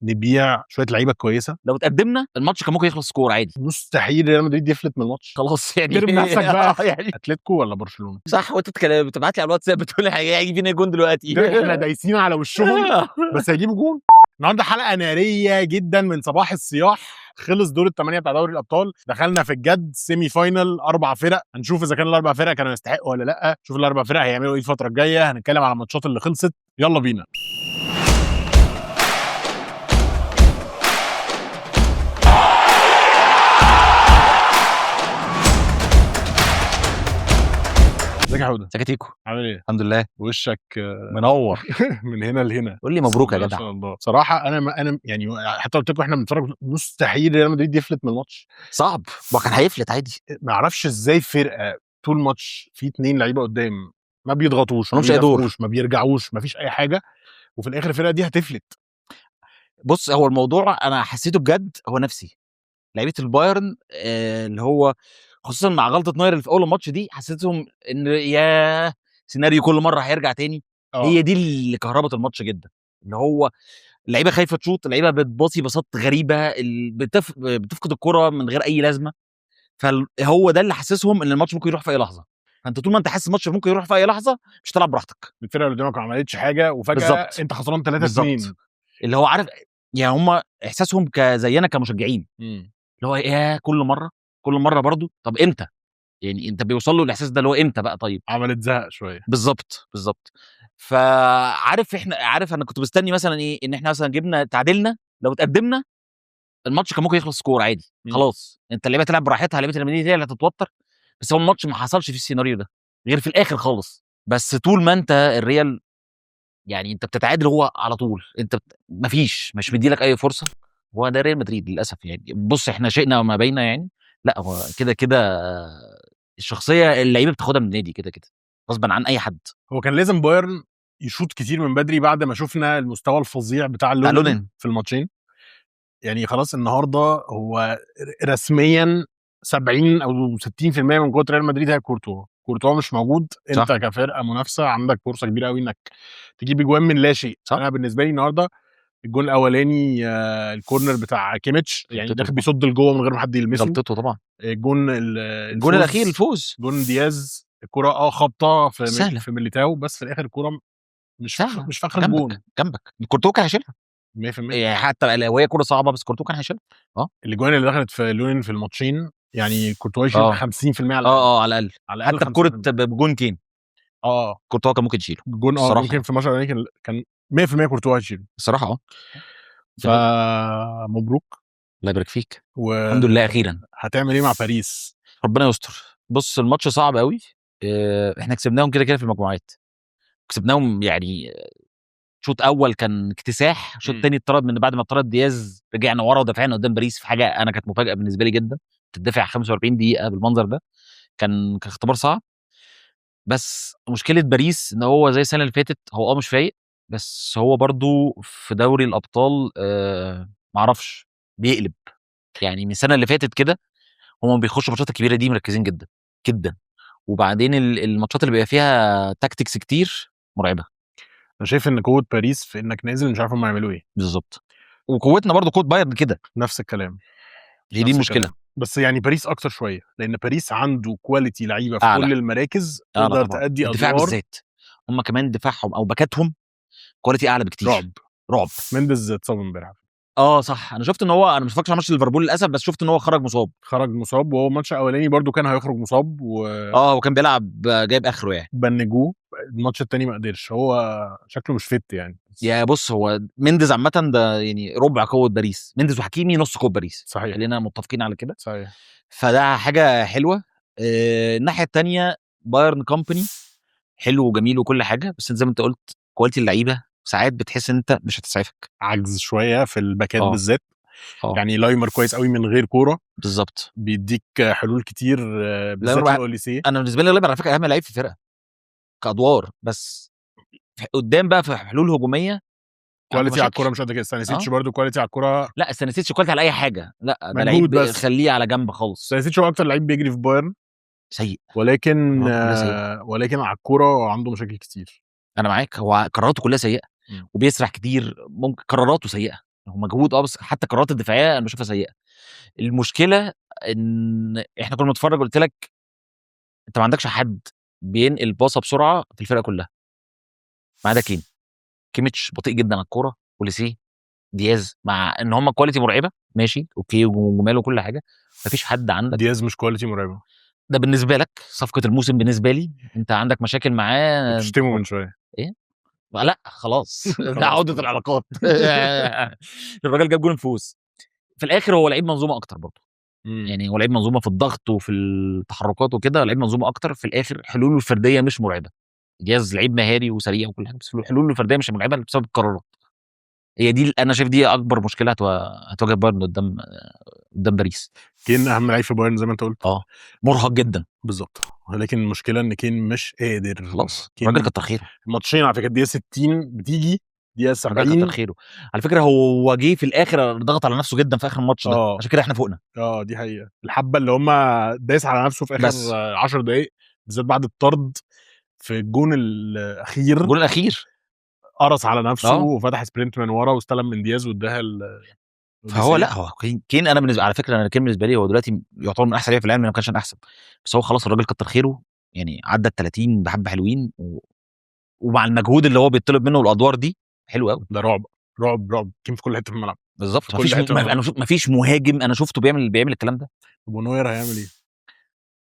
نبيع شوية لعيبة كويسة. لو اتقدمنا الماتش كان ممكن يخلص score عادي. مستحيل ريال مدريد يفلت من الماتش. خلاص يعني ترمي نفسك بقى. يعني اتلتيكو ولا برشلونة؟ صح، وانت بتبعت لي على الواتساب بتقول لي هيجي فينا جون دلوقتي. احنا دايسين على وشهم بس هيجيبوا جون. النهارده حلقة نارية جدا من صباح الصياح. خلص دور الثمانية بتاع دوري الابطال، دخلنا في الجد semi final، اربع فرق. هنشوف اذا كان الاربع فرق كانوا يستحقوا ولا لا، نشوف الاربع فرق هيعملوا ايه الفترة الجاية، هنتكلم على الماتشات اللي خلصت. يلا بينا. ازيك يا حوده؟ سكتيكو. عامل ايه؟ الحمد لله. وشك منور. من هنا لهنا. قول لي مبروك يا ما جدع. شاء الله. صراحة انا يعني حتى قلت لكم احنا بنتفرج، مستحيل ريال مدريد يفلت من الماتش. صعب، ما كان هيفلت عادي. ما اعرفش ازاي فرقه طول ماتش في اتنين لعيبة قدام ما بيضغطوش، ما مالهمش أي دور. بيدافعوش، ما بيرجعوش، ما فيش اي حاجة، وفي الاخر الفرقة دي هتفلت. بص، هو الموضوع انا حسيته بجد هو نفسي. لعيبة البايرن اللي هو خصوصا مع غلطه نوير اللي في اول الماتش دي، حسيتهم ان يا سيناريو كل مرة هيرجع تاني. هي دي اللي كهربت الماتش جدا، اللي هو اللعيبة خايفة تشوط، اللعيبة بتباصي باصات غريبة، بتفقد الكره من غير اي لازمه. فهو ده اللي حسسهم ان الماتش ممكن يروح في اي لحظة. فانت طول ما انت حاسس الماتش ممكن يروح في اي لحظة مش هتلعب براحتك. الفرقة اللي قدامك ما عملتش حاجة وفجاة بالظبط. انت خسران 3-2. بالظبط. اللي هو عارف يعني هم احساسهم كزينا كمشجعين، اللي هو يا كل مرة، كل مرة برضو. طب امتى يعني انت بيوصل له الاحساس ده اللي هو امتى بقى؟ طيب عملت زهق شوية. بالظبط بالظبط. فعارف احنا، عارف انا كنت مستني مثلا ايه، ان احنا مثلا جبنا تعادلنا، لو اتقدمنا الماتش كان ممكن يخلص score عادي. خلاص انت اللعيبة تلعب براحتها، لعيبة ريال مدريد هي اللي هتتوتر. بس هو الماتش ما حصلش فيه السيناريو ده غير في الاخر خالص. بس طول ما انت الريال يعني انت بتتعادل هو على طول، انت مفيش، مش مديلك اي فرصة. هو ده ريال مدريد للاسف يعني. بص احنا شئنا وما بينا يعني، لا هو كده كده الشخصية اللعيبة بتاخدها من النادي كده كده غصبا عن اي حد. هو كان لازم بايرن يشوط كتير من بدري بعد ما شفنا المستوى الفظيع بتاع لونين لونين. في الماتشين. يعني خلاص النهارده هو رسميا 70 او 60% من قوة ريال مدريد هي كورتوا. كورتوا مش موجود، انت صح. كفرقه منافسه عندك فرصة كبيرة قوي انك تجيب اجوان من لا شيء. صح. انا بالنسبة لي النهارده الجون الاولاني ال corner بتاع كيميتش، يعني غلطته داخل طبعا. بيصد لجوه من غير ما حد يلمسه. غلطته طبعا. الجون الجون الفوز، الاخير الفوز، جون دياز، الكره خبطه في سهلة. في ميليتاو، بس في الاخر الكره مش سهلة. مش في اخر جنبك الجون جنبك كورتوا كان هيشيلها 100%. يعني حتى لو هي كورة صعبة بس كورتوا كان هيشيلها. الاجوان اللي دخلت في لونين في الماتشين يعني كورتوا يشيل 50% على الاقل. على الاقل. على الاقل حتى بكره 50%. بجون كين كورتوا كان ممكن يشيله جون الصراحة. ممكن في الماتش الاولاني كان 100% كورتوا هيشيله. الصراحة. فمبروك. الله يبارك فيك. الحمد لله اخيرا. هتعمل ايه مع باريس؟ ربنا يستر. بص الماتش صعب قوي، احنا كسبناهم كده كده في المجموعات، كسبناهم يعني شوط اول كان اكتساح، شوط تاني اتطرد من بعد ما اتطرد دياز رجعنا ورا ودافعنا قدام باريس في حاجة انا كانت مفاجاة بالنسبة لي جدا، تدافع 45 دقيقة بالمنظر ده كان اختبار صعب. بس مشكلة باريس ان هو زي السنة اللي فاتت هو مش فايق، بس هو برضو في دوري الابطال معرفش بيقلب يعني من السنة اللي فاتت كده. هم بيخشوا الماتشات الكبيرة دي مركزين جدا جدا، وبعدين الماتشات اللي بيبقى فيها tactics كتير مرعبة. انا شايف ان قوة باريس في انك نازل مش عارف هم يعملوا ايه. بالظبط. وقوتنا برضو قوة بايرن كده. نفس الكلام. هي دي نفس المشكلة. الكلام. بس يعني باريس اكتر شوية، لان باريس عنده quality لعيبة في أعلى. كل المراكز أعلى تقدر طبعاً. تأدي الدفاع ادوار بالذات، هم كمان دفاعهم او باكاتهم quality اعلى بكتير. رعب. رعب. مندز اتصاب امبارح. صح، انا شفت ان هو، انا مش فاكر على ماتش ليفربول للاسف، بس شفت ان هو خرج مصاب. خرج مصاب، وهو الماتش الاولاني برده كان هيخرج مصاب و وكان بيلعب جايب اخره يعني. بنجوه الماتش التاني ما قدرش، هو شكله مش fit يعني. يا بص هو مندز عامة ده يعني ربع قوة باريس، مندز وحكيمي نص قوة باريس. صحيح. خلينا متفقين على كده. صحيح. فده حاجة حلوة. الناحية الثانية بايرن كومباني حلو وجميل وكل حاجة، بس زي ما انت قلت quality اللعيبة ساعات بتحس ان انت مش هتسعفك. عجز شوية في الباكات بالذات. يعني لايمر كويس قوي من غير كورة. بالظبط. بيديك حلول كتير، بالذات اوليسيه. انا بالنسبة لي لايمر على فكرة اهم لعيب في الفرقة كادوار، بس قدام بقى في حلول هجومية quality على الكورة مش قد كده. ستانيسيتش برده quality على الكورة. لا ستانيسيتش quality على اي حاجة، لا ده لعيب خليه على جنب خالص. ستانيسيتش هو اكتر لعيب بيجري في بايرن. سيء. ولكن على الكورة عنده مشاكل كتير. انا معاك، هو قراراته كلها سيئه وبيسرح كتير، ممكن قراراته سيئه. هو مجهود بس حتى قرارات الدفاعية انا بشوفها سيئه. المشكلة ان احنا كنا بنتفرج، قلت لك انت ما عندكش حد بينقل باصة بسرعة في الفرقة كلها ما عدا كين. كيميتش بطيء جدا على الكورة، اوليسيه، دياز، مع ان هم quality مرعبة ماشي okay وجمال وكل حاجة، مفيش حد عندك. دياز مش quality مرعبة. ده بالنسبة لك صفقة الموسم، بالنسبة لي انت عندك مشاكل معاه. بتشتمه من شوية. ايه؟ لا خلاص، ده عوده العلاقات. الراجل جاب جون الفوز في الاخر. هو لعيب منظومة اكتر برضه. يعني هو لعيب منظومة في الضغط وفي التحركات وكده، لعيب منظومة اكتر. في الاخر حلوله الفردية مش مرعبة. دياز لعيب مهاري وسريع وكل حاجة، بس حلوله الفردية مش مرعبة بسبب القرارات. هي دي انا شايف دي اكبر مشكلة هتواجه بايرن قدام باريس. كين اهم لعيب في بايرن زي ما انت قلت. اه، مرهق جدا. بالظبط، ولكن المشكلة ان كين مش قادر. خلاص. كين الراجل كتر خيره. الماتشين على فكرة الدقيقة 60 بتيجي دقيقة الراجل 70. كتر خيره على فكرة، هو جه في الاخر ضغط على نفسه جدا في اخر الماتش ده. عشان كده احنا فوقنا. اه دي حقيقة، الحبة اللي هم دايس على نفسه في اخر بس. 10 دقائق بالذات بعد الطرد في الجون الاخير. الجون الاخير. قرص على نفسه وفتح sprint من ورا واستلم من دياز واداها فهو لا، هو كين انا بالنسبة، على فكرة انا كين بالنسبة لي هو دلوقتي يعتبر من احسن لعيبة في العالم، ما كانش احسن، بس هو خلاص الراجل كتر خيره يعني عدى ال 30 بحبه حلوين ومع المجهود اللي هو بيطلب منه والادوار دي حلو قوي. ده رعب رعب رعب، كين في كل حتة في الملعب. بالظبط. في كل مفيش حتة. انا مفيش مهاجم انا شفته بيعمل الكلام ده. طب ونوير هيعمل ايه؟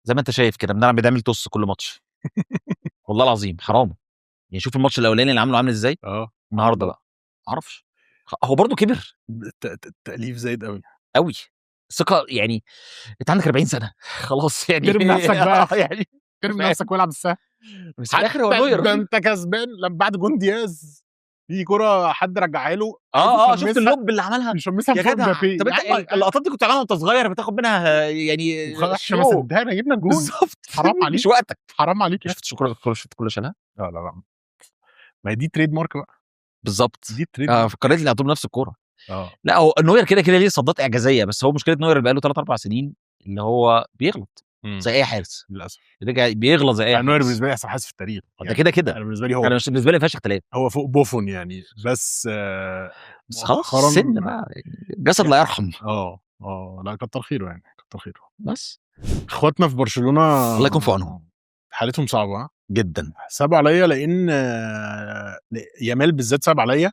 زي ما انت شايف كده بنلعب بنعمل toss كل ماتش. والله العظيم حرام يعني، شوف الماتش الاولاني اللي عامله عامل ازاي. النهارده بقى معرفش، هو برضه كبر. التأليف زايد قوي. قوي ثقة، يعني انت عندك 40 سنة خلاص يعني. ارمي نفسك بقى. يعني ارمي نفسك والعب السهل. بس في الاخر هو حتى نوير. ده انت كسبان لما بعد جون دياز في كرة حد رجعها له عايز شفت يشمسها. ال lob اللي عملها؟ يشمسها يا فوق جدع مبابي. طب يا انت عم اللقطات دي كنت بتعملها وانت صغير بتاخد منها يعني وخلاص احنا ما show. صدقنا جبنا جون. بالظبط. حرام عليك. مش وقتك. حرام عليك يا شفت شكرا، شفت كل شالها. لا لا لا، ما هي دي trademark بقى. بالظبط. دي trade فكرت لي على طول نفس الكورة. لا هو نوير كده كده ليه صدات اعجازيه، بس هو مشكلة نوير اللي بقاله 3 4 سنين اللي هو بيغلط زي اي حارس. للاسف. رجع بيغلط زي اي يعني نوير حارس. بالنسبة لي احسن حارس في التاريخ. ده يعني كده كده. انا بالنسبة لي هو انا مش بالنسبة لي ما فيهاش اختلاف. هو فوق بوفون يعني، بس بس خلاص مؤخراً السن بقى، الجسد لا يرحم. اه لا كتر خيره يعني، كتر خيره. بس اخواتنا في برشلونة الله يكون في عونهم. حالتهم صعبة ها؟ جدا. صعب عليا لان يامال بالذات صعب عليا،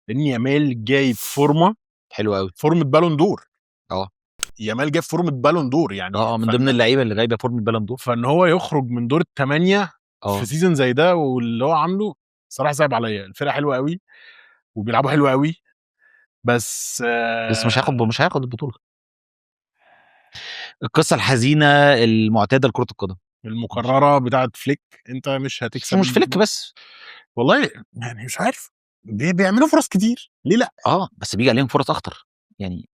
لان يامال جايب فورمه حلو قوي. فورمه Ballon d'Or. يامال جايب فورمه Ballon d'Or يعني. اه من ضمن اللعيبة اللي جايبه فورمه Ballon d'Or. فان هو يخرج من دور الثمانية في season زي ده واللي هو عامله صراحة صعب عليا. الفرقة حلوة قوي وبيلعبوا حلو قوي، بس بس مش هياخد البطوله. القصة الحزينة المعتادة لكرة القدم المكرره بتاعت فليك، انت مش هتكسب. مش فليك بس. والله يعني مش عارف، بيعملوا فرص كتير، ليه لا؟ اه بس بيجي عليهم فرص اخطر يعني.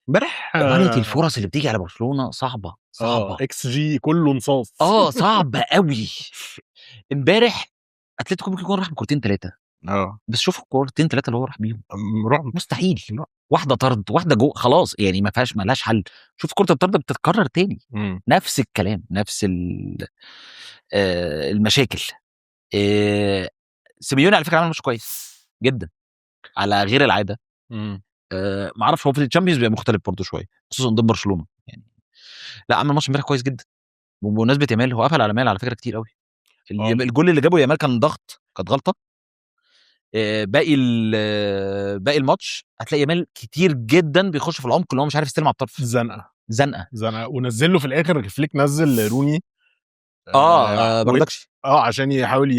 امبارح quality الفرص اللي بتيجي على برشلونة صعبة صعبة. xG كله نصاص. اه صعبة قوي. امبارح اتلتيكو ممكن يكون راح بكورتين ثلاثة، بس شوف الكورتين ثلاثة اللي هو راح بيهم. رعب. مستحيل، واحدة طرد واحدة جو خلاص يعني ما فيهاش، ما لهاش حل. شوف كره الطرد بتتكرر تاني. نفس الكلام، نفس المشاكل. سيميوني على فكرة عمل ماتش كويس جدا على غير العادة. ما اعرفش، هو في ال Champions بيبقى مختلف برضه شوية خصوصا قدام برشلونة يعني. لا عمل ماتش امبارح كويس جدا. وبمناسبة يامال، هو قفل على يامال على فكرة كتير قوي. الجول اللي جابه يامال كان ضغط، كانت غلطه. باقي الماتش هتلاقي يامال كتير جدا بيخش في العمق اللي هو مش عارف يستلم على الطرف. زنقه. زنقه. زنقه، ونزل له في الاخر فليك، نزل روني. بردكشي. اه عشان يحاول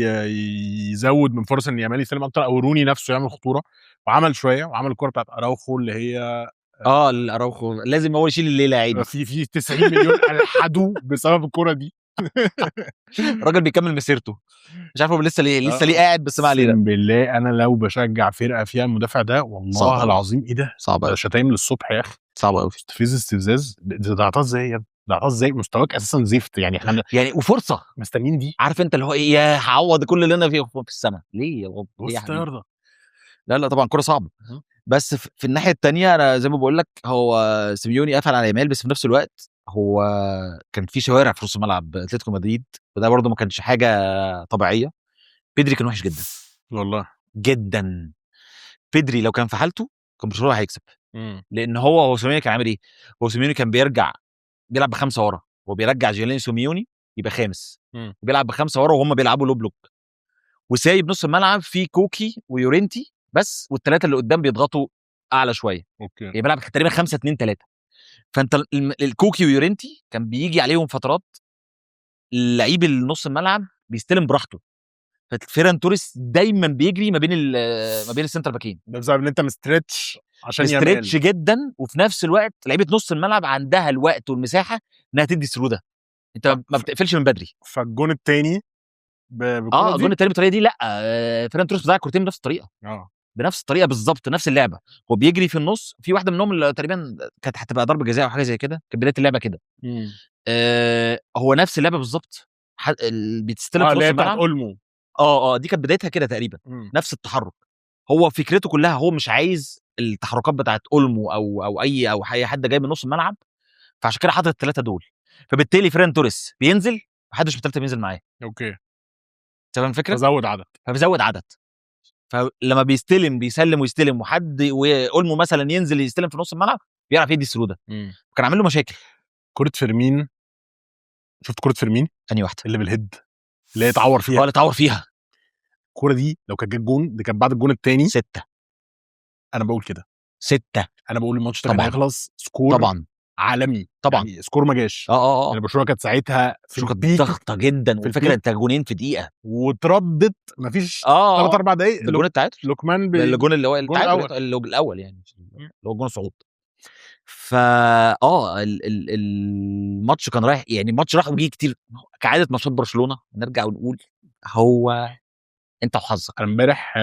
يزود من فرص ان يامال يستلم اكتر او روني نفسه يعمل خطوره، وعمل شوية وعمل الكره بتاعت اراوخو اللي هي اه الاراوخو لازم هو يشيل الليلة يا عيني. في 90 مليون الحدوا بسبب الكره دي. الراجل بيكمل مسيرته، مش عارف هو لسه ليه لسه ليه قاعد، بس ما علينا. اقسم بالله انا لو بشجع فرقه فيها المدافع ده والله صعب أوي. العظيم ايه ده؟ صعب ده قوي. شتايم للصبح يا اخي. صعب قوي. استفزاز استفزاز، ده ضيعتها ازاي يا ابني؟ ضيعتها ازاي؟ مستواك اساسا زفت يعني، احنا يعني وفرصه مستنيين دي. عارف انت اللي هو ايه، يا هعوض كل اللي انا فيه في السما ليه يا بابا؟ ليه يا بص حبيبي؟ يرضى. لا لا طبعا كرة صعبة. بس في الناحية الثانية انا زي ما بقول لك هو سيميوني قفل على يامال، بس في نفس الوقت هو كان في شوارع في نص ملعب اتلتيكو مدريد، وده برده ما كانش حاجة طبيعية. بيدري كان وحش جدا. والله جدا. بيدري لو كان في حالته كان برشلونة هيكسب. لان هو سيميوني كان عامل ايه؟ هو سيميوني كان بيرجع بيلعب بخمسة ورا، هو بيرجع جيوليانو سيميوني يبقى خامس، بيلعب بخمسة ورا وهم بيلعبوا low block، وسايب نص الملعب في كوكي ويورينتي بس، والثلاثة اللي قدام بيضغطوا اعلى شوية. يعني بيلعب تقريبا 5-2-3. فانت الكوكي ويورينتي كان بيجي عليهم فترات لعيب النص الملعب بيستلم براحته، ففيران توريس دايما بيجري ما بين ال center باكين. ده بسبب ان انت م stretch عشان يامال. stretch جدا، وفي نفس الوقت لعيبة نص الملعب عندها الوقت والمساحة انها تدي through ده، انت ما بتقفلش من بدري. فالجون الثاني بالكرة اه دي؟ الجون التاني بالطريقة دي. لا، فيران توريس ضيع كورتين بنفس الطريقه. بنفس الطريقة بالظبط، نفس اللعبه، هو بيجري في النص، في واحدة منهم اللي تقريبا كانت هتبقى ضربه جزاء او حاجة زي كده، كانت بداية اللعبة كده. هو نفس اللعبة بالظبط، بتستلم في نص اللي هي بتاعت الملعب. اولمو. اه، دي كانت بدايتها كده تقريبا. نفس التحرك، هو فكرته كلها هو مش عايز التحركات بتاعت اولمو او اي حد جاي من نص الملعب، فعشان كده حاطط الثلاثة دول، فبالتالي فران توريس بينزل، محدش من الثلاثة بينزل معاه. تمام الفكره؟ فزود عدد. فبيزود عدد، فلما بيستلم بيسلم ويستلم، وحد واولمو مثلا ينزل يستلم في نص الملعب، بيعرف يدي ال through ده. كان عامل له مشاكل. كرة فيرمين، شفت كرة فيرمين؟ انهي واحدة؟ اللي بال head، اللي هي اتعور فيها. هو اللي اتعور فيها. الكورة دي لو كانت جت جون، دي كانت بعد الجون الثاني. سته. انا بقول كده. سته. انا بقول الماتش ده كان هيخلص score عالمي. طبعا. يعني score ما جاش. يعني برشلونة كانت ساعتها في شو كانت ال peak. ضغطه جدا. في والفكرة ال peak. انت جونين في دقيقه. وتردت مفيش 3 4 دقايق. ده الجون التعادل. لوكمان الجون اللي هو الجون التعادل. الأول. اللي هو الاول يعني، اللي هو جون الصعود. فا الماتش كان رايح، يعني الماتش راح وجه كتير كعادة ماتشات برشلونه. نرجع ونقول هو انت وحظك. انا امبارح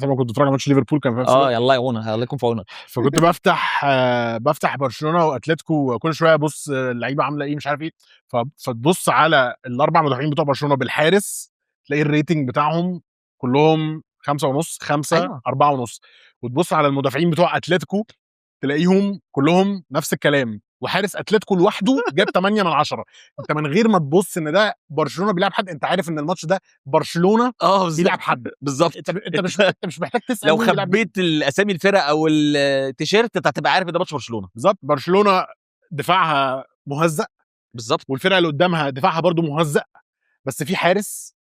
طبعا كنت بتفرج على ماتش ليفربول، كان في نفس الوقت. يلا يعونك، الله يكون في عونك. فكنت بفتح برشلونة واتلتيكو، وكل شوية ابص اللعيبة عامله ايه، مش عارف ايه، فتبص على الاربع مدافعين بتوع برشلونة بالحارس، تلاقي ال rating بتاعهم كلهم 5.5، 5، 4.5، وتبص على المدافعين بتوع اتلتيكو تلاقيهم كلهم نفس الكلام، وحارس اتلتيكو لوحده جاب 8 من 10. انت من غير ما تبص ان ده برشلونة بيلعب حد، انت عارف ان الماتش ده برشلونة بيلعب حد. انت مش محتاج تسال لو مين بيلعب مين. خبيت الاسامي الفرق او التيشيرت انت هتبقى عارف ان ده ماتش برشلونه. بالظبط، برشلونة دفاعها مهزأ. والفرقة اللي قدامها دفاعها برضو مهزأ، بس في حارس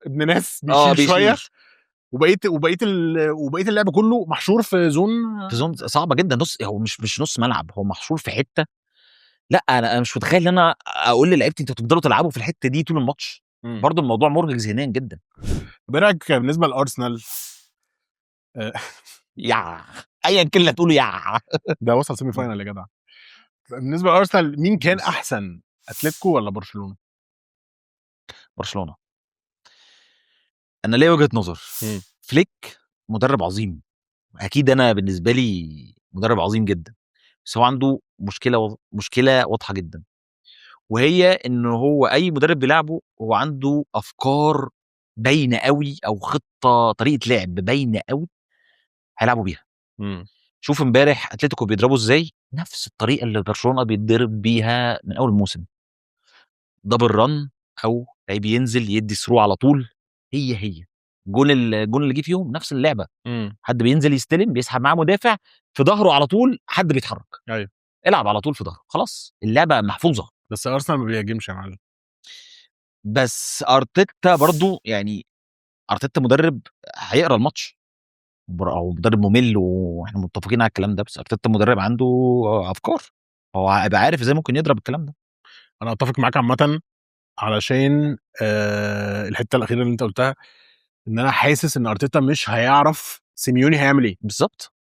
ابن ناس بيشيل شويه. بيشيل. وبقية اللعب كله محشور في zone. في zone صعبة جدا، نص، هو مش نص ملعب، هو محشور في حته. لا، انا مش متخيل ان انا اقول للعيبتي انتوا تفضلوا تلعبوا في الحتة دي طول الماتش. برضو الموضوع مرهق ذهنيا جدا. طب ايه رايك بالنسبة لارسنال؟ يا ايا كان اللي هتقوله يا ده وصل semi final يا جدع. بالنسبة لارسنال، مين كان احسن، اتلتيكو ولا برشلونة؟ برشلونه. انا ليا وجهه نظر. فليك مدرب عظيم، اكيد انا بالنسبة لي مدرب عظيم جدا، بس هو عنده مشكلة واضحة جدا، وهي ان هو اي مدرب بيلعبه هو عنده افكار باينة قوي او خطه، طريقه لعب باينة قوي هيلعبوا بيها. شوف امبارح اتلتيكو بيضربوا ازاي، نفس الطريقة اللي برشلونة بيتضرب بيها من اول الموسم، double run او لعيب ينزل يدي through على طول. هي هي الجون اللي جه فيهم نفس اللعبه. حد بينزل يستلم، بيسحب معاه مدافع في ظهره على طول، حد بيتحرك. العب على طول في ظهره، خلاص اللعبة محفوظه. بس ارسنال ما بيهاجمش يا معلم. بس ارتيتا برضو، يعني ارتيتا مدرب هيقرا الماتش، هو مدرب ممل واحنا متفقين على الكلام ده، بس ارتيتا مدرب عنده افكار، هو هيبقى عارف ازاي ممكن يضرب الكلام ده. انا اتفق معاك عامه، علشان الحتة الاخيرة اللي انت قلتها، ان انا حاسس ان ارتيتا مش هيعرف سيميوني هيعمل ايه. بالظبط،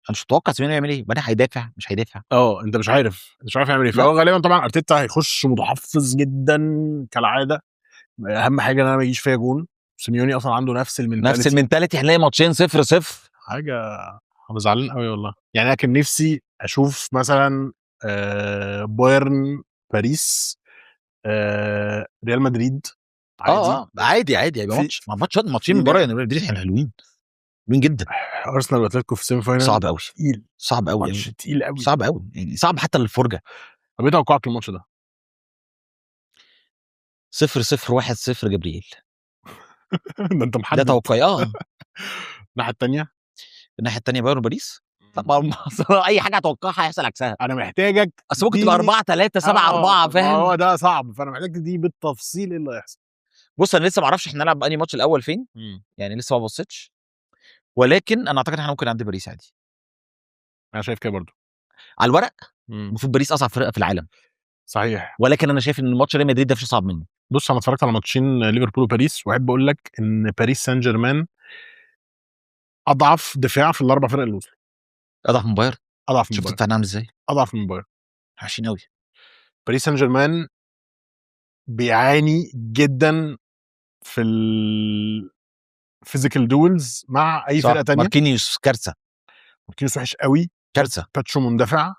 انا مش متوقع سيميوني يعمل ايه، بعدين هيدافع مش هيدافع. اه، انت مش عارف يعمل ايه. لا. فهو غالبا طبعا ارتيتا هيخش متحفظ جدا كالعاده، اهم حاجة ان انا ما يجيش فيا جون. سيميوني اصلا عنده نفس ال mentality. نفس ال mentality، هنلاقي ماتشين 0-0. حاجه، انا زعلان قوي والله. يعني انا كان نفسي اشوف مثلا بايرن، باريس، ريال مدريد عادي. اه، عادي عادي، هيبقى ماتش ما ماتشين في من بره، يعني ريال مدريد احنا حلوين حلوين جدا. ارسنال واتلتيكو في semi final. صعب قوي. تقيل. صعب قوي. ماتش يعني تقيل قوي. صعب قوي، يعني صعب حتى للفرجه. طب ايه توقعك للماتش ده؟ 0-0، 1-0 جبريل. ده انت ده محدد. توقعي، اه. الناحية الثانية؟ الناحية الثانية بايرن وباريس. ما اي حاجة اتوقعها هيحصل عكسها. انا محتاجك اصل ممكن تبقى تديني 4 3 7 4، ما فاهم؟ هو ده صعب، فانا محتاج تديني بالتفصيل ايه اللي هيحصل. بص انا لسه ما اعرفش احنا نلعب انهي ماتش الاول فين، يعني لسه ما بصيتش، ولكن انا اعتقد احنا ممكن نعدي باريس عادي. انا شايف كده برضو. على الورق المفروض باريس اصعب فرقه في العالم. صحيح. ولكن انا شايف ان ماتش ريال مدريد ده مش اصعب منه. بص انا اتفرجت على ماتشين ليفربول وباريس، واحب اقول لك ان باريس سان جيرمان اضعف دفاع في الاربع فرق اللي وصلوا. اضعف من بايرن. اضعف من شفت بايرن. بتاعنا عامل ازاي؟ اضعف من بايرن. وحشين قوي. باريس سان جيرمان بيعاني جدا في ال physical duels مع اي فرقه تانية. ماركينيوس كارثة. ماركينيوس وحش قوي. كارثة. باتشو مندفع.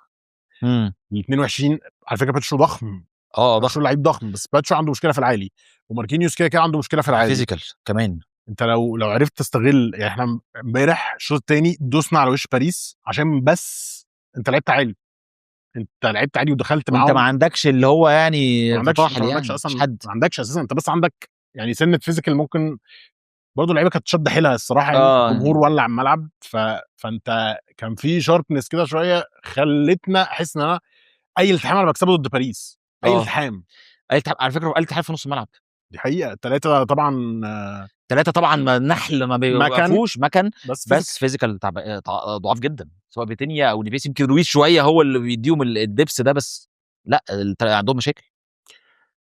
الاثنين وحشين على فكرة. باتشو ضخم. اه. باتشو ضخم. لعيب ضخم، بس باتشو عنده مشكلة في العالي، وماركينيوس كده كده عنده مشكلة في العالي. physical كمان. انت لو عرفت تستغل، يعني احنا امبارح الشوط الثاني دوسنا على وش باريس عشان بس انت لعبت عالي، انت لعبت عالي ودخلت وانت معاهم. ما عندكش اللي هو يعني ما عندكش، فطاحل، ما يعني عندكش مش اصلا حد. ما عندكش اساسا، انت بس عندك يعني سنة physical. ممكن برضه اللعيبة كانت شد حيلها الصراحة، يعني الجمهور ولع الملعب، فانت كان في sharpness كده شوية خلتنا احس ان انا اي التحام انا بكسبه ضد باريس، اي التحام. اي التحام على فكره، اي التحام في نص الملعب. دي حقيقه. الثلاثة طبعا ثلاثة طبعا ما نحل ما بيوقفوش مكن. بس بس physical ضعاف جدا، سواء فيتينيا او نيفيس، يمكن رويز شوية هو اللي بيديهم ال depth ده، بس لا عندهم مشاكل.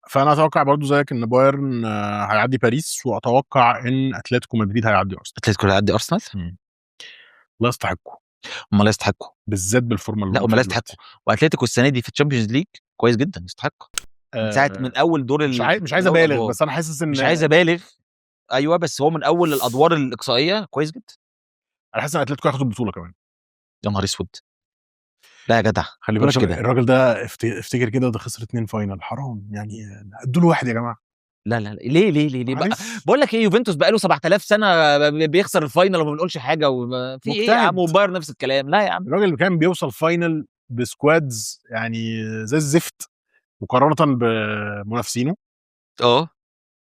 فانا اتوقع برضو زيك ان بايرن هيعدي باريس، واتوقع ان اتلتيكو مدريد هيعدي ارسنال. اتلتيكو هيعدي ارسنال. لا يستحقوا. هم لا يستحقوا. بالذات بالفورمه اللي لا هم هم فيها لا دلوقتي. يستحقوا، واتلتيكو السنة دي في ال Champions League كويس جدا، يستحق من ساعة من اول دور مش عايز مش عايز من أول ابالغ الأدوار. بس انا حاسس ان مش عايز ابالغ، ايوه، بس هو من اول الادوار الاقصائية كويس جدا. انا حاسس ان اتلتيكو هياخد البطولة كمان. يا نهار اسود، لا يا جدع. خلي تقولش بالك كده. الراجل ده افتكر كده، ده خسر اتنين final، حرام يعني، ادوا له واحد يا جماعة. لا لا لا، ليه ليه ليه ليه بقى؟ معلش. بقول لك ايه، يوفنتوس بقى له 7000 سنة بيخسر ال final وما بنقولش حاجه، في ايه يا عم؟ مجتهد. وبايرن نفس الكلام، لا يا عم. الراجل اللي كان بيوصل final ب squads يعني زي الزفت مقارنة بمنافسينه.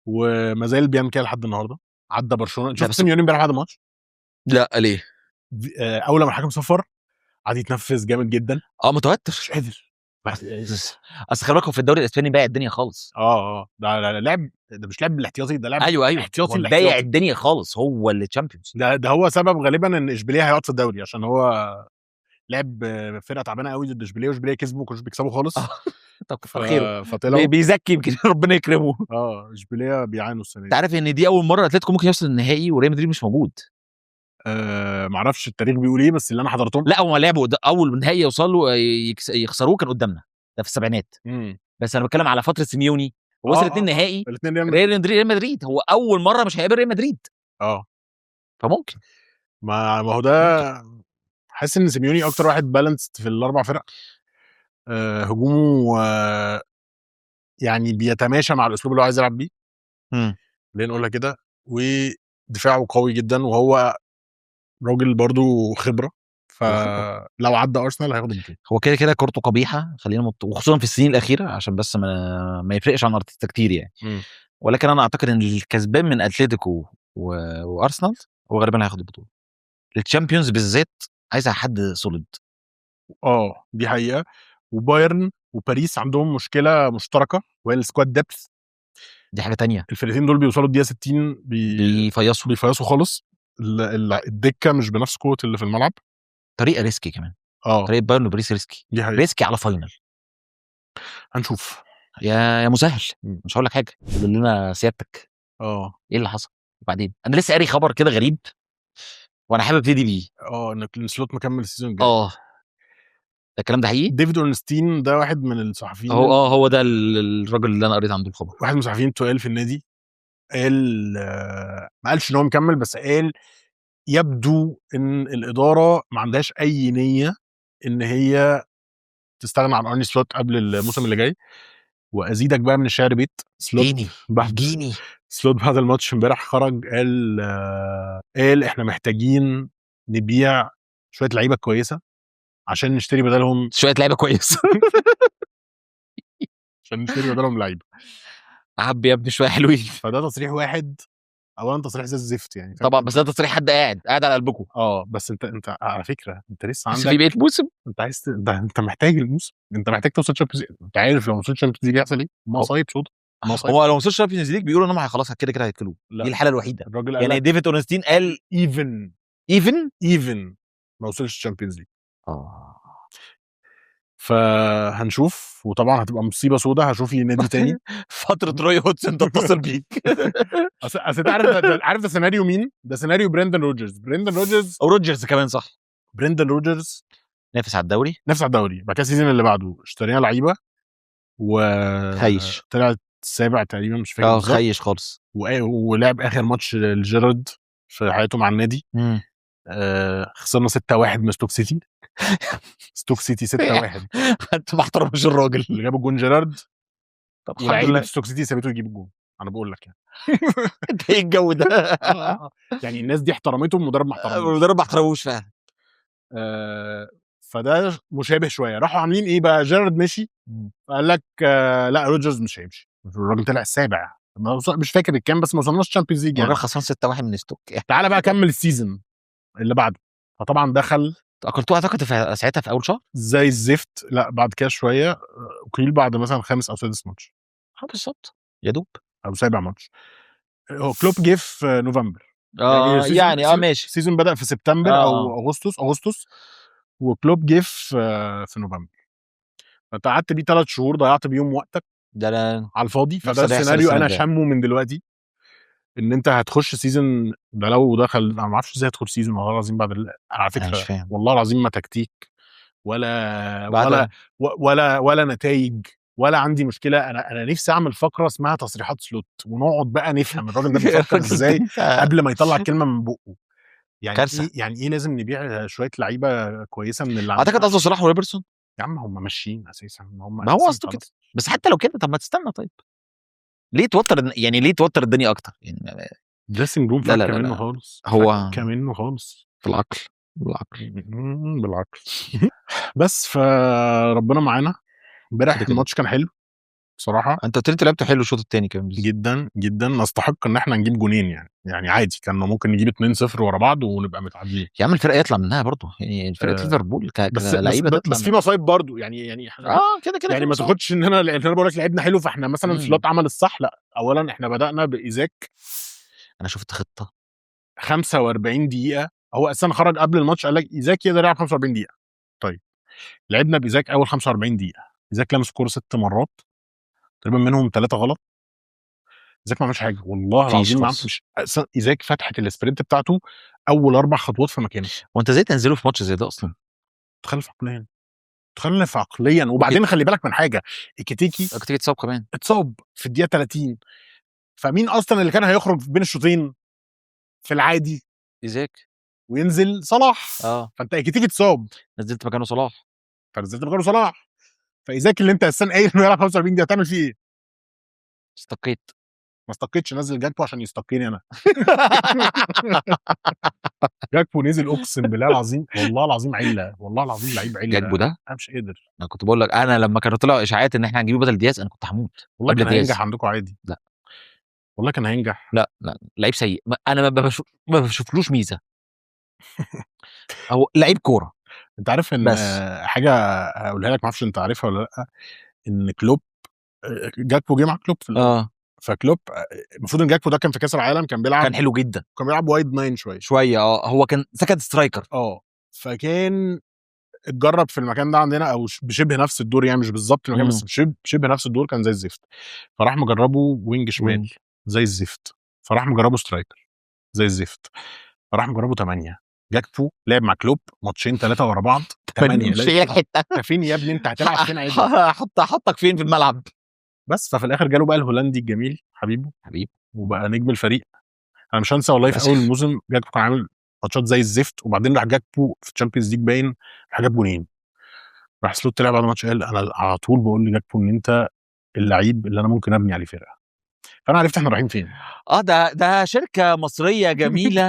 وما زال بيعمل كده لحد النهارده، عدى برشلونه. شفت سيميوني امبارح بعد الماتش؟ لا، ليه؟ اول لما الحكم صفر قعد يتنفس جامد جدا. اه، متوتر. مش قادر. اصل خلي بالك هو في الدوري الاسباني بايع الدنيا خالص. اه، ده لعب، ده مش لعب الاحتياطي، ده لعب ايوه. احتياطي هو بايع الاحتياطي. الدنيا خالص، هو اللي champions. ده هو سبب غالبا ان اشبيلية هيقعد في الدوري، عشان هو لعب فرقه تعبانة قوي ضد اشبيلية، واشبيليه كسبوا، ما كانوش بيكسبوا خالص. طب كتر خيره. فطلعوا. بيزكي، يمكن ربنا يكرمه. اه، اشبيلية بيعانوا السنة انت دي. عارف ان دي اول مرة اتلتيكو ممكن يوصل النهائي وريال مدريد مش موجود؟ معرفش التاريخ بيقول ايه، بس اللي انا حضرتهم لا، هو لعبوا اول نهائي يوصلوا يخسروه كان قدامنا، ده في السبعينات. بس انا بتكلم على فترة سيميوني، وصل الاثنين نهائي. الاثنين ريال مدريد. ريال مدريد، ريال مدريد هو اول مرة مش هيقابل ريال مدريد. فممكن. ما هو ده، حاسس ان سيميوني اكتر واحد balanced في الاربع فرق. هجومه يعني بيتماشى مع الاسلوب اللي هو عايز يلعب بيه، خلينا نقولها كده، ودفاعه قوي جدا، وهو راجل برضو خبره، فلو عدى ارسنال هياخد البطولة. هو كده كده كورته قبيحه، خلينا وخصوصا في السنين الاخيره، عشان بس ما يفرقش عن ارتيتا كتير يعني. ولكن انا اعتقد ان الكسبان من اتلتيكو وارسنال هو غالبا هياخد البطولة. ال Champions بالذات عايزها حد solid. اه، دي حقيقه. وبايرن وباريس عندهم مشكلة مشتركة وهي ال squad depth. دي حاجة تانية. الفرقتين دول بيوصلوا الدقيقة 60 بيفيصوا. بيفيصوا خالص. الدكة مش بنفس قوة اللي في الملعب. طريقه risky كمان. طريقه بايرن وباريس risky. دي حقيقه. risky على final. هنشوف. يا مسهل. مش هقول لك حاجه، قول لنا سيادتك ايه اللي حصل. وبعدين انا لسه قاري خبر كده غريب وانا حابب ابتدي بيه. اه، ان سلوت مكمل ال season الجاي. اه، ده الكلام ده حقيقي؟ ديفيد اورنستين ده واحد من الصحفيين. هو ده الراجل اللي انا قريت عنده الخبر. واحد من الصحفيين التقال في النادي قال، ما قالش ان هو مكمل، بس قال يبدو ان الادارة ما عندهاش اي نيه ان هي تستغنى عن ارني سلوت قبل الموسم اللي جاي. وازيدك بقى من الشعر بيت، سلوت جيني. بعد جيني. سلوت بعد الماتش امبارح خرج قال احنا محتاجين نبيع شوية لعيبة كويسة عشان نشتري بدلهم شوية لعيبة كويسه. عشان نشتري بدلهم لعيبه. عبي يا ابني شوية حلوين. فده تصريح واحد اولا تصريح زي الزفت يعني، فاهم؟ طبعا، بس ده تصريح حد قاعد على قلبكم. اه، بس انت على فكرة انت لسه بس عندك في بقية موسم. انت عايز انت محتاج الموسم، انت محتاج توصل Champions League. انت عارف لو ما وصلتش Champions League يحصل ايه؟ مصايب سودا، مصايب. هو لو ما وصلش Champions League بيقولوا ان هم خلاص كده كده هيتكلوا. لا. دي الحالة الوحيدة. الراجل قال يعني لك ديفيد اورنستين قال even even even ما وصلش Champions League. فهنشوف، وطبعا هتبقى مصيبة سودا. هشوف لي نادي تاني. فترة روي هودسون تتصل بيك. اصل انت عارف عارف ده سيناريو مين؟ ده سيناريو بريندن روجرز. بريندن روجرز او روجرز كمان، صح. بريندن روجرز نافس على الدوري، نفس على الدوري. بعد كده ال season اللي بعده اشترينا لعيبة و خيش. طلع السابع تقريبا، مش فاكر بالظبط. خيش خالص. ولعب اخر ماتش لجيرارد في حياته مع النادي. خسرنا 6-1 من ستوك سيتي. ستوك سيتي 6-1. انت ما احترمش الراجل. اللي جاب الجون جيرارد. طب الحمد ولاعيبه لله. ستوك سيتي سابته يجيب الجون، انا بقول لك يعني. انت ايه الجو ده؟ يعني الناس دي احترمته، المدرب ما احترموش. المدرب ما احترموش فعلا. فده مشابه شوية. راحوا عاملين ايه بقى؟ جيرارد مشي، قال لك لا، روجرز مش هيمشي. الراجل طلع السابع، مش فاكر الكام، بس ما وصلناش Champions League يعني. الراجل خسران 6-1 من ستوك يعني. تعالى بقى كمل ال season اللي بعده. فطبعا دخل اكلتوه اعتقد ساعتها في اول شهر. زي الزفت. لا، بعد كده شويه، اقيل بعد مثلا خامس او سادس ماتش. اه بالظبط، يا دوب. او سابع ماتش. هو كلوب جه في نوفمبر. يعني ماشي. ال season بدا في سبتمبر او اغسطس، وكلوب جه في نوفمبر. فانت قعدت بيه 3 شهور، ضيعت بيهم وقتك ده انا على الفاضي. نفس فده اللي هيحصل السيناريو السنة انا الجاية. شامة من دلوقتي، ان انت هتخش season ده لو دخل. انا ما اعرفش ازاي هتدخل season والله العظيم بعد على انا مش فكرة فاهم. والله العظيم ما تكتيك ولا بعد ولا ولا نتائج ولا عندي مشكلة. انا نفسي اعمل فقره اسمها تصريحات سلوت، ونقعد بقى نفهم الراجل ده بيفكر ازاي قبل ما يطلع كلمة من بقه. يعني كارثة. ايه يعني ايه لازم نبيع شوية لعيبة كويسة من اللي اعتقد عندنا. قصده صلاح وروبرتسون. يا عم هم ماشيين اساسا، هم ما هو أساساً قصده كده. خلاص. بس حتى لو كده، طب ما تستنى. طيب ليه توتر؟ يعني ليه توتر الدنيا اكتر يعني؟ dressing room لا، لا، فكه لا، منه لا. خالص. هو فكه منه خالص. في العقل، بالعقل. بالعقل. بس فربنا معانا. امبارح كده كده. الماتش كان حلو بصراحة. انت قلت لي انت لعبت حلو الشوط الثاني كمان. جدا جدا. نستحق ان احنا نجيب جونين يعني عادي كان ممكن نجيب 2-0 ورا بعض ونبقى متعادلين. يا عم الفرقة يطلع منها برضه يعني، فرقه ليفربول بس كلعيبه بس, تطلع بس في منها. مصايب برضه يعني كده كده يعني في ما مصايب. تاخدش ان انا، لان انا بقول لك لعبنا حلو، فاحنا مثلا سلوت عمل الصح. لا، اولا احنا بدانا بايزاك. انا شفت خطه 45 دقيقة. هو اساسا خرج قبل الماتش قال لك ايزاك يقدر يلعب 45 دقيقة. طيب لعبنا بايزاك اول 45 دقيقة. ايزاك لمس الكورة 6 مرات تقريبا، منهم 3 غلط. ايزاك ما عملش حاجة والله مفيش العظيم ما خالص. عملش. أساساً ايزاك فتحت ال sprint بتاعته اول 4 خطوات في مكانه. وانت ازاي تنزله في ماتش زي ده اصلا؟ تخلف عقليا، تخلف عقليا. وبعدين خلي بالك من حاجة، ايكيتيكي اكتيكي اتصاب كمان، اتصاب في الدقيقة 30. فمين اصلا اللي كان هيخرج بين الشوطين في العادي؟ ايزاك. وينزل صلاح. فانت ايكيتيكي اتصاب، نزلت مكانه صلاح. فنزلت مكانه صلاح. فايزاك اللي انت اساسا قايل انه يلعب 45 دقيقة هتعمل فيه ايه؟ استقيت. ما استقيتش، نزل جاكبو عشان يستقيني انا. جاكبو نزل، اقسم بالله العظيم، والله العظيم عله، والله العظيم لعيب عله. جاكبو ده انا مش قادر. انا كنت بقول لك، انا لما كانوا طلعوا اشاعات ان احنا هنجيبه بدل دياز انا كنت هموت. والله قبل كان دياز. هينجح عندكم عادي. لا. والله كان هينجح. لا لا، لعيب سيء. انا ما بشوفلوش ميزة. هو لعيب كورة. انت عارف ان بس. حاجة هقولها لك، ما اعرفش انت عارفها ولا لا، ان كلوب، جاكبو جه مع كلوب في الأول. فكلوب، المفروض ان جاكبو ده كان في كاس العالم كان بيلعب، كان حلو جدا. كان بيلعب wide 9 شوية. شوية، هو كان second striker. فكان اتجرب في المكان ده عندنا او بشبه نفس الدور، يعني مش بالظبط المكان، بس بشبه نفس الدور، كان زي الزفت. فراح مجربه wing شمال زي الزفت، فراح مجربه striker زي الزفت، فراح مجربه 8. جاكبو لعب مع كلوب ماتشين 3 ورا بعض 8. مش لاقي لك حتة. انت فين يا ابني؟ انت هتلعب فين عادي؟ حطك فين في الملعب؟ بس ففي الاخر جاله بقى الهولندي الجميل حبيبه حبيب وبقى نجم الفريق. انا مش هنسى والله في للأسف. اول الموسم جاكبو كان عامل ماتشات زي الزفت، وبعدين راح جاكبو في Champions League باين راح جاب جونين. راح سلوت طلع بعد الماتش قال انا على طول بقول لجاكبو ان انت اللعيب اللي انا ممكن ابني عليه فرقه. فانا عرفت احنا رايحين فين. ده شركة مصرية جميلة،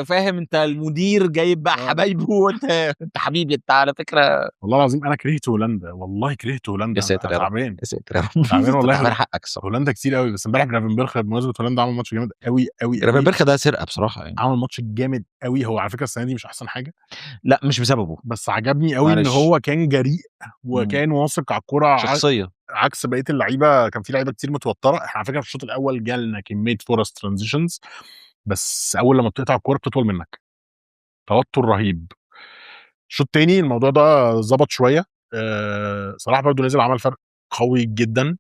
فاهم انت؟ المدير جايب بقى حبايبه، وانت انت حبيبي انت على فكرة. والله العظيم انا كرهت هولندا، والله كرهت هولندا. يا ساتر أنا يا رب. تعبان. يا ساتر يا رب. تعبان والله. تعبان حقك الصراحه. هولندا كتير قوي. بس امبارح جرافنبرخ بمناسبة هولندا عمل ماتش جامد قوي قوي قوي. جرافنبرخ ده سرقه بصراحة يعني. عمل ماتش جامد قوي. هو على فكرة السنة دي مش احسن حاجه. لا مش بسببه. بس عجبني قوي ان معلش. هو كان جريء وكان واثق على الكورة شخصيه. عكس بقية اللعيبه. كان في لعيبة كتير متوتره. احنا على فكرة في الشوط الاول جالنا كمية فرص transitions، بس اول لما بتقطع الكورة بتطول منك، توتر رهيب. الشوط التاني الموضوع ده ظبط شويه. صلاح برضو نزل عمل فرق قوي جدا.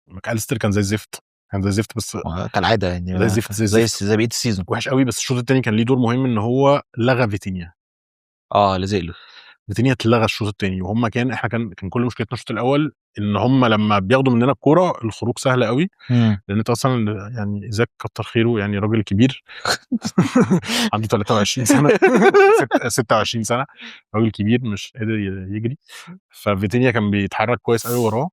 ماكاليستر كان زي الزفت، كان زي الزفت، بس كالعادة يعني. زي الزفت، زي زي الزفت. زي بقية ال season. وحش قوي. بس الشوط التاني كان ليه دور مهم ان هو لغى فيتينيا. لزق له. فيتينيا اتلغى الشوط التاني، وهم كان احنا كان كل مشكلتنا الشوط الاول ان هم لما بياخدوا مننا الكورة الخروج سهل قوي، لان انت اصلا يعني ايزاك كتر خيره، يعني راجل كبير عنده 23 سنة 26 سنه، راجل كبير مش قادر يجري. ففيتينيا كان بيتحرك كويس قوي وراه،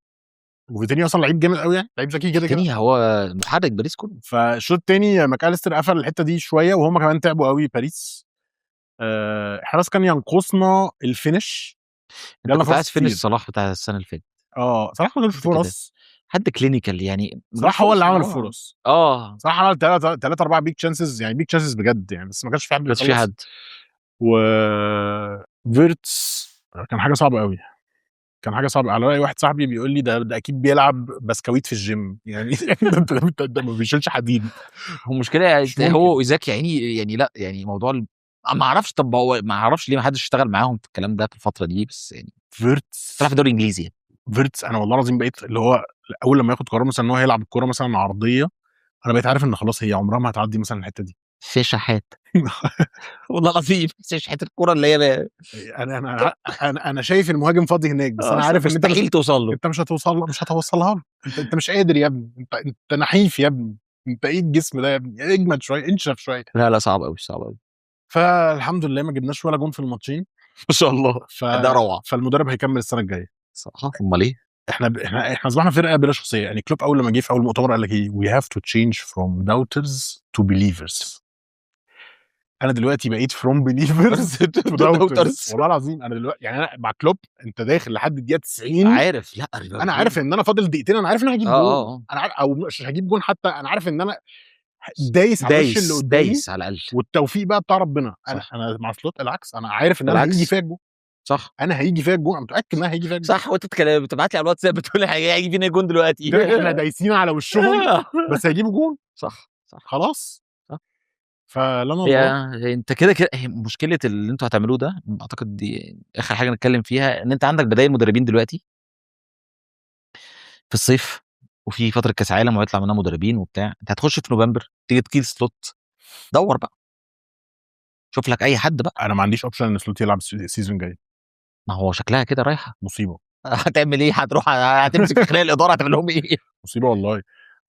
وفيتينيا اصلا لعيب جامد قوي، يعني لعيب ذكي كده كده. فيتينيا هو محرك باريس كله. فالشوط الثاني ماكاليستر قفل الحتة دي شويه، وهم كمان تعبوا قوي باريس. احنا بس كان ينقصنا ال finish. انت جالنا كنت عايز فرص كتير. finish صلاح بتاع السنة اللي فاتت. صلاح ما جابش كده. فرص. حد clinical يعني. صلاح هو اللي عمل الفرص. صلاح عمل 3 4 big chances، يعني big chances بجد يعني، بس ما كانش في حد بس في بيخلص. حد. و فيرتس كان حاجة صعبة قوي، كان حاجة صعبه. على راي واحد صاحبي بيقول لي ده اكيد بيلعب بسكويت في الجيم يعني. ده ما بيشيلش حديد. هو المشكلة مش ممكن. هو وايزاك يعني لا يعني موضوع ما اعرفش. طب هو ما اعرفش ليه ما حدش اشتغل معاهم في الكلام ده في الفترة دي، بس يعني فيرتس طلع في الدوري الانجليزي يعني. فيرتس انا والله العظيم بقيت اللي هو اول لما ياخد قرار مثلا ان هو هيلعب الكورة مثلا عرضيه، انا بقيت عارف ان خلاص هي عمرها ما هتعدي مثلا الحتة دي. في شحات والله العظيم في شحات الكورة اللي هي انا شايف المهاجم فاضي هناك، بس انا عارف ان انت مستحيل توصل له. انت مش هتوصل، مش هتوصلها له. انت مش قادر يا ابني، انت نحيف يا ابني، انت ايه الجسم ده يا ابني؟ اجمد شويه، انشف شويه. لا صعب قوي، صعب قوي. فالحمد لله ما جبناش ولا جون في الماتشين. ما شاء الله. ده روعه. فالمدرب هيكمل السنة الجاية. صح، امال ايه؟ احنا اصبحنا فرقه بلا شخصية يعني. كلوب اول لما جه في اول مؤتمر قال لك ايه؟ we have to change from doubters to believers. انا دلوقتي بقيت from believers to doubters. والله العظيم انا دلوقتي يعني انا مع كلوب انت داخل لحد الدقيقة 90 عارف. لا انا عارف ان انا فاضل دقيقتين، انا عارف ان انا هجيب جون. انا عارف، او مش هجيب جون حتى، انا عارف ان انا دايس على الوش اللي قدامي، دايس على الاقل، والتوفيق بقى بتاع ربنا. انا مع سلوت العكس، انا عارف ان انا هيجي فيا الجون. صح، انا هيجي فيا الجون، انا متاكد ان انا هيجي فيا الجون. صح. وانت بتبعت لي على الواتساب بتقول لي هيجي فينا جون دلوقتي. احنا دايسين على وشهم بس هيجيبوا جون. صح صح، خلاص. صح. فلنا الله. انت كده كده مشكلة اللي انتوا هتعملوه ده، اعتقد دي اخر حاجة نتكلم فيها، ان انت عندك بدايل مدربين دلوقتي في الصيف، وفي فترة كاس عالم وهيطلع منها مدربين وبتاع. انت هتخش في نوفمبر تيجي تقيل سلوت، دور بقى، شوف لك اي حد بقى. انا ما عنديش option ان سلوت يلعب ال season الجاي. ما هو شكلها كده رايحة مصيبة. هتعمل ايه؟ هتروح هتمسك خلال الادارة هتعمل لهم ايه؟ مصيبة والله.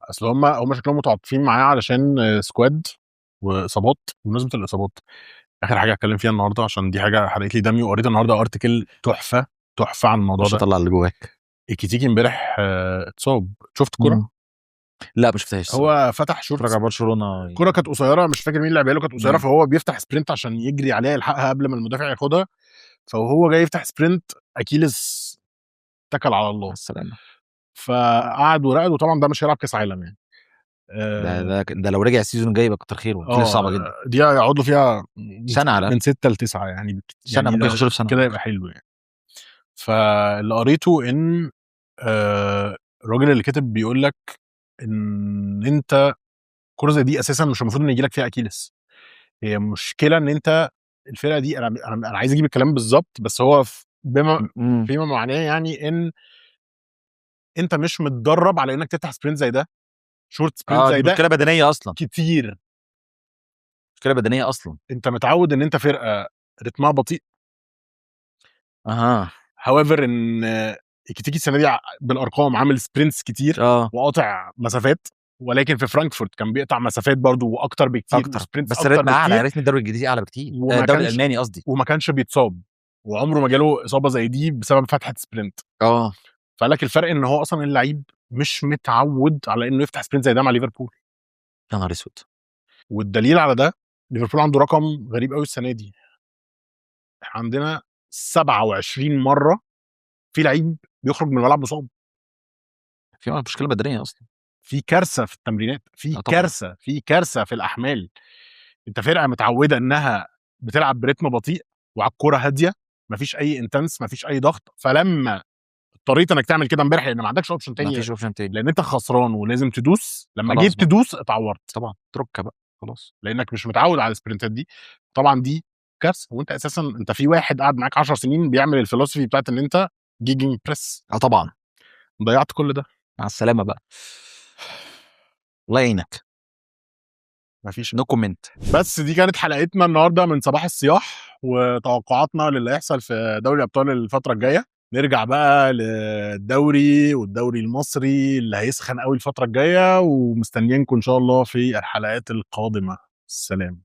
اصل هم شكلهم متعاطفين معاه علشان squad واصابات. بمناسبة الاصابات، اخر حاجة هتكلم فيها النهارده عشان دي حاجة حرقت لي دمي، وقريت النهارده article تحفة تحفة عن الموضوع مش ده. هطلع اللي جواك. ايكيتيكي امبارح اتصاب. شفت كورة؟ لا ما شفتهاش. هو فتح شورت، اتفرج على برشلونة. الكورة كانت قصيرة، مش فاكر مين اللي لعبها له، كانت قصيرة، فهو بيفتح sprint عشان يجري عليها يلحقها قبل ما المدافع ياخدها، فهو جاي يفتح sprint اكيلس اتكل على الله. السلامة. فقعد ورقد، وطبعا ده مش هيلعب كاس عالم يعني. ده لو رجع ال season الجاي يبقى كتر خيره. اكيلس صعبة جدا دي يقعد له فيها سنة على من 6 ل 9 يعني، سنة يعني ممكن يخش له في سنة كده يبقى حلو يعني. فاللي قريته ان الراجل اللي كتب بيقول لك ان انت كورة زي دي اساسا مش المفروض ان يجي لك فيها اكيلس. هي مشكلة ان انت الفرقة دي، انا عايز اجيب الكلام بالظبط، بس هو بما فيما معناه يعني ان انت مش متدرب على انك تفتح sprint زي ده، short sprint زي ده. مشكلة بدنية اصلا كتير، مشكلة بدنية اصلا. انت متعود ان انت فرقه رتمها بطيء. however ان ايكيتيكي السنة دي بالارقام عامل sprints كتير وقاطع مسافات، ولكن في فرانكفورت كان بيقطع مسافات برضو واكتر بكتير، اكتر، sprints بس أكتر رتم اعلى، بكتير. رتم الدوري الانجليزي اعلى بكتير، وما الدوري كانش الالماني قصدي. وما كانش بيتصاب، وعمره ما جاله اصابه زي دي بسبب فتحه sprint. فقال لك الفرق ان هو اصلا اللعيب مش متعود على انه يفتح sprint زي ده مع ليفربول. يا نهار اسود. والدليل على ده، ليفربول عنده رقم غريب قوي السنة دي، احنا عندنا 27 مرة في لعيب بيخرج من الملعب مصاب. في مشكلة بدنية اصلا. في كارثة في التمرينات، في آه طبعاً. كارثة، في كارثة في الاحمال. انت فرقه متعوده انها بتلعب برتم بطيء وعلى الكورة هاديه، مفيش اي intense، مفيش اي ضغط، فلما اضطريت انك تعمل كده امبارح لان ما عندكش option تاني، مفيش option تاني، لان انت خسران ولازم تدوس، لما خلاص جيت بقى. تدوس اتعورت. طبعا تركه بقى خلاص. لانك مش متعود على ال sprintات دي. طبعا دي كارثه، وانت اساسا انت في واحد قعد معاك 10 سنين بيعمل ال philosophy بتاعت ان انت gegenpress. اه طبعا. ضيعت كل ده. مع السلامة بقى، الله يعينك. مفيش no comment. بس دي كانت حلقتنا النهارده من صباح الصياح وتوقعاتنا للي هيحصل في دوري ابطال الفترة الجاية. نرجع بقى للدوري والدوري المصري اللي هيسخن قوي الفترة الجايه، ومستنيينكم ان شاء الله في الحلقات القادمه. سلام.